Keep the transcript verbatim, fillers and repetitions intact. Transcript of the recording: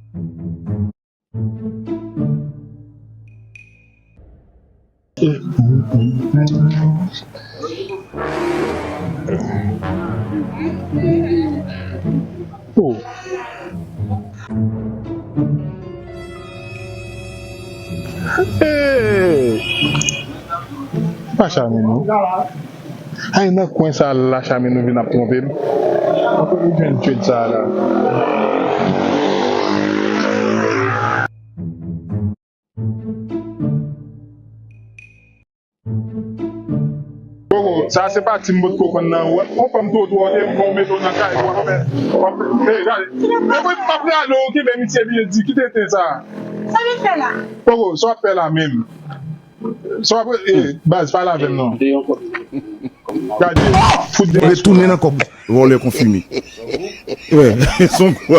Oh. Hey! Pa chamen nou. Ay, nan kwen sa la, chamen nou vin ap twonpe m. Mwen konnen jwenn tchwèt sa la. Poko, sa se pati m potko konn nan. Wè, on fanm twotwo, e bon, mete w nan kay, w ap fè, w ap fè, e, gade. E mwen, m ap rale w, ki bè misye byen di, ki tenten sa. Sa w fè la? Poko, sa w ap fè la menm? Sa w ap, e, baz, pale avè m non. Gade, fout de retounen nan kòb. Vòlè konfime. Wè, son gwo.